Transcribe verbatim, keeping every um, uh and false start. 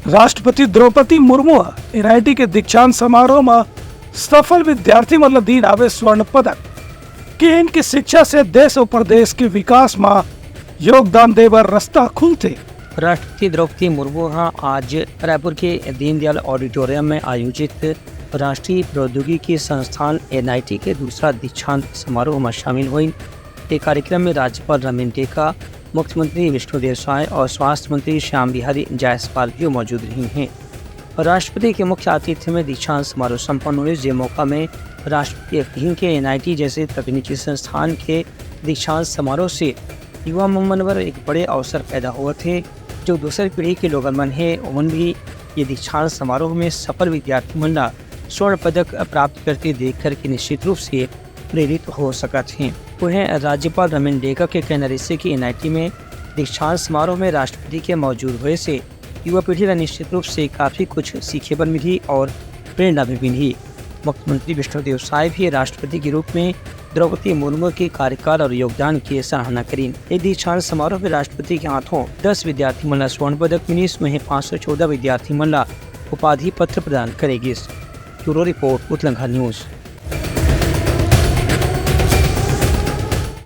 राष्ट्रपति द्रौपदी मुर्मू ह एनआईटी के दीक्षांत समारोह म सफल विद्यार्थी मन ल दीन हावे स्वर्ण पदक। किहिन कि शिक्षा से देश अउ प्रदेश के विकास म योगदान दे बर रस्ता खुलथे। राष्ट्रपति द्रौपदी मुर्मू ह आज रायपुर के दीनदयाल ऑडिटोरियम में आयोजित राष्ट्रीय प्रौद्योगिकी संस्थान एनआईटी के दूसरा दीक्षांत समारोह में शामिल होइन। ये कार्यक्रम में राज्यपाल रमेन डेका, मुख्यमंत्री विष्णुदेव साय और स्वास्थ्य मंत्री श्याम बिहारी जायसवाल भी मौजूद रही हैं। राष्ट्रपति के मुख्य आतिथ्य में दीक्षांत समारोह संपन्न होइस, जे मौका में राष्ट्रपति ह किहिन के एनआईटी जैसे तकनीकी संस्थान के दीक्षांत समारोह से युवा मन बर एक बड़े अवसर पैदा होवत हे। जो दूसर पीढ़ी के लोगन मन हे, ओमन भी ये दीक्षांत समारोह में सफल विद्यार्थी मन ला स्वर्ण पदक प्राप्त करते देख करके निश्चित रूप से प्रेरित हो सकत हे। उहें, राज्यपाल रमेन डेका के कहना रहिसे कि एनआईटी में दीक्षांत समारोह में राष्ट्रपति के मौजूद होए से युवा पीढ़ी ला निश्चित रूप से काफी कुछ सीखे बर मिलही और प्रेरणा भी मिलही। मुख्यमंत्री विष्णुदेव साय भी राष्ट्रपति के रूप में द्रौपदी मुर्मू के कार्यकाल और योगदान के सराहना करीन। ये दीक्षांत समारोह में राष्ट्रपति के हाथों दस विद्यार्थी मन ला स्वर्ण पदक मिलिस, वहीं पाँच सौ चौदह विद्यार्थी मन ला उपाधि पत्र प्रदान करे गिस। ब्यूरो रिपोर्ट, उतलंघा न्यूज।